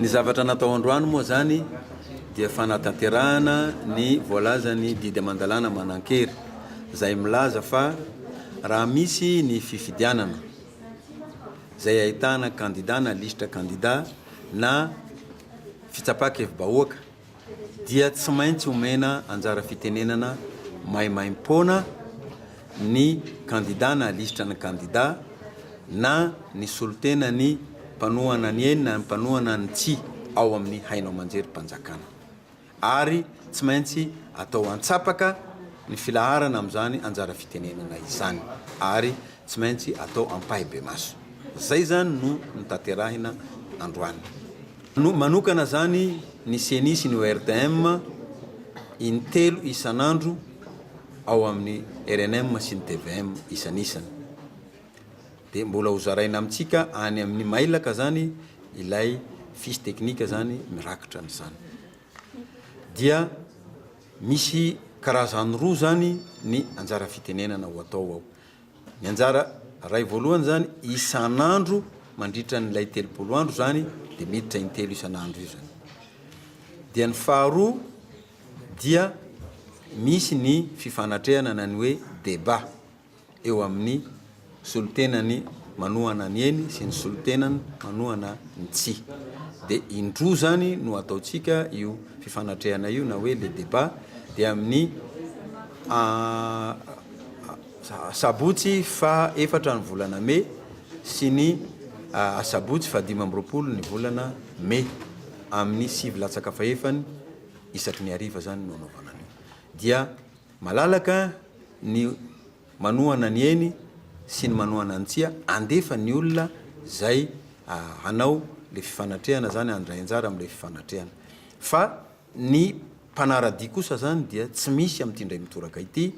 Ny zavatra natao androany moa zany dia fanatanterahana ny voalazan'ny didy aman-dalàna manan-kery izay milaza fa raha misy ny fifidianana izay ahitana kandida na lisitra kandida na fitsapan-kevi-bahoaka dia tsy maintsy omena anjara fitenenana maimaimpoana ny kandida na lisitra ny kandida na ny solontenan'ny mpanohana ny eny na ny mpanohana ny tsia ao amin'ny haino aman-jerim-panjakana ary tsy maintsy atao antsapaka ny filaharana amin'izany anjara fitenenana izany ary tsy maintsy atao ampahibemaso. Izay izany no notanterahina androany. Manokana izany ny Ceni sy ny ORTM intelo isan'andro ao amin'ny rnm sy ny tvm isanisany. Dia mbola ho zaraina amintsika any amin'ny mailaka izany ilay fiche technique izany mirakitra an'izany. Dia misy karazany roa izany ny anjara fitenenana ho atao ao. Ny anjara ray voalohany izany isan'andro mandritra an'ilay 30 andro izany dia miditra intelo isan'andro io izany. Dia ny faharoa dia misy ny fifanatrehana na ny hoe débat eo amin'ny solontenany manohana ny eny sy ny solontenany manohana ny tsia. Dia indroa izany no ataontsika io fifanatrehana io na hoe le débat dia amin'ny Asabotsy faha efatra ny volana mey sy ny asabotsy faha 25 ny volana mey amin'ny 9 latsaka fahefany isaky ny hariva zany no anaovana an'io. Dia malalaka ny manohana ny eny sy ny manohana ny tsia, andefa ny olona zay hanao le fifanatrehana zany, handray anjara amle fifanatrehana. Fa ny mpanaradia kosa zany dia tsy misy amin'ity indray mitoraka ity.